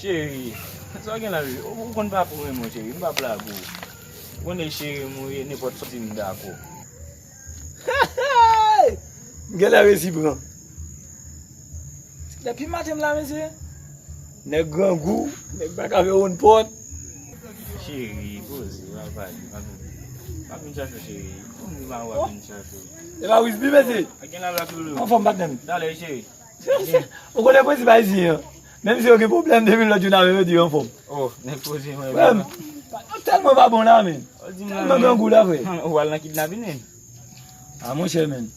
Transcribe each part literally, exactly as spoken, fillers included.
Cheri, sa w gen la, ou, ou konn pa pou mwen, mon cheri, m p ap lage w. Ou konnen cheri m ou ye, nenpòt sa w di m dakò. M genlè resi pran. Depi maten m la, mesye. Nèg grangou, nèg pa ka fè wonn pòt. Cheri, poze, pa pale, pa vin, pa vin chache w, cheri. Ou m pa wè vin chache w. E pa Wisby, mesye. A gen la, la, Lolo. Anfòm, patnè m. Talè, cheri. Ou konnen prensip ayisyen an. Menm si yo gen pwoblèm, depi lòt jou n ap yo di yo anfòm. Oh, nèg poze mwen. Frè m, patnè m tèlman pa bon la, men. Tèlman grangou la, frè. Ou al nan kidnapin, men. A, monchè, men.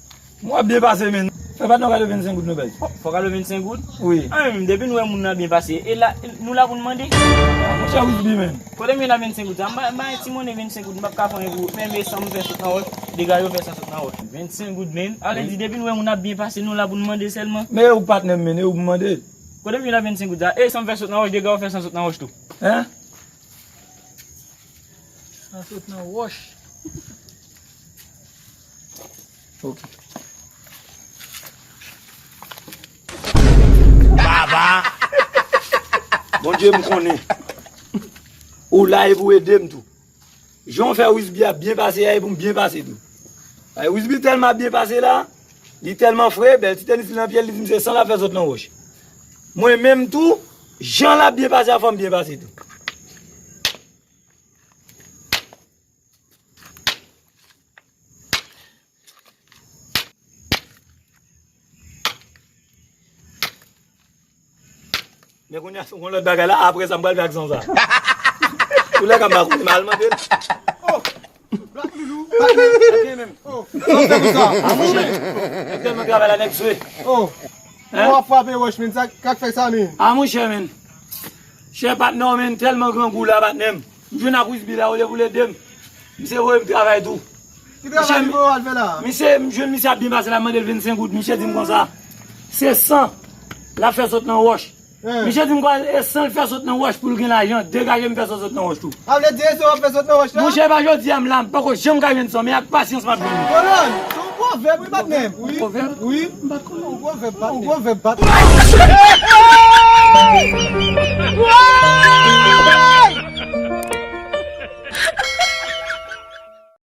M w ap byen pase, men. Fè patnè w kado vennsenk goud nou bay. Oh, fò kado vennsenk goud? Wi. A, men, depi nou wè moun nan byen pase, e la, nou la pou n mande. A, monchè, Wisby, men. Kote m jwenn a vennsenk goud sa? M ba, m ba yon ti monnen vennsenk goud, m p ap ka fè anyen pou ou. Men, men, san m fè sot nan wòch, dega yo fè san sot nan wòch. Vennsenk goud, men. A vle di, depi n wè moun ap byen pase, nou la pou n mande sèlman. Men, ou patnè m, men, e ou pou mande. Kote m jwenn a vennsenk goud sa? E, san m fè sot nan wòch, dega yo fè san sot nan wòch tou. Hein? San sot nan wòch. Ok. Baba! Bondye, m konnen. Ou la e pou ede m tou. Jan w fè Wisby ap byen pase a, e pou m byen pase tou. Ay, Wisby tèlman ap byen pase la, li tèlman fre, bèl ti tenis li nan pye l, li di m se san l ap fè sot nan wòch. Mwen menm tou, jan l ap byen pase a, fò m byen pase tou. Men kounye a, se yon lòt bagay la, apre sa, m pral fè ak san sa. Pou lè ka m pa konnen, m al mande l. Oh! Black Loulou, pa gen, pa gen menm. Oh! Sa w fè pou sa? A, monchè. Nèg tèlman travay la, nèg swe. Oh! Hein? Ou ap frape wòch, men sa, k ap fè sa, men? A, monchè, men. Chè patnè w, men, tèlman grangou la, patnè m. M jwenn ak Wisby la, olye pou l ede m, misye voye m travay tou. Ki travay li voye w al fè la? Misye, m jwenn misye ap byen pase la, m mande l vennsenk goud. Misye di m konsa, se san l ap fè sot nan wòch. Misye di m konsa, e san l fè sot nan wòch pou l gen lajan, degaje m fè san sot nan wòch tou. A vle di, e san w ap fè sot nan wòch la? Monchè, pa jodi a m la, m poko janm ka jwenn san, men ak pasyans m ap jwenn li. Kolòn, se yon pwovèb, wi, patnè. Wi. Pwovèb? Wi. M pa t konnen. Yon pwovèb, patnè. Yon pwovèb, patnè.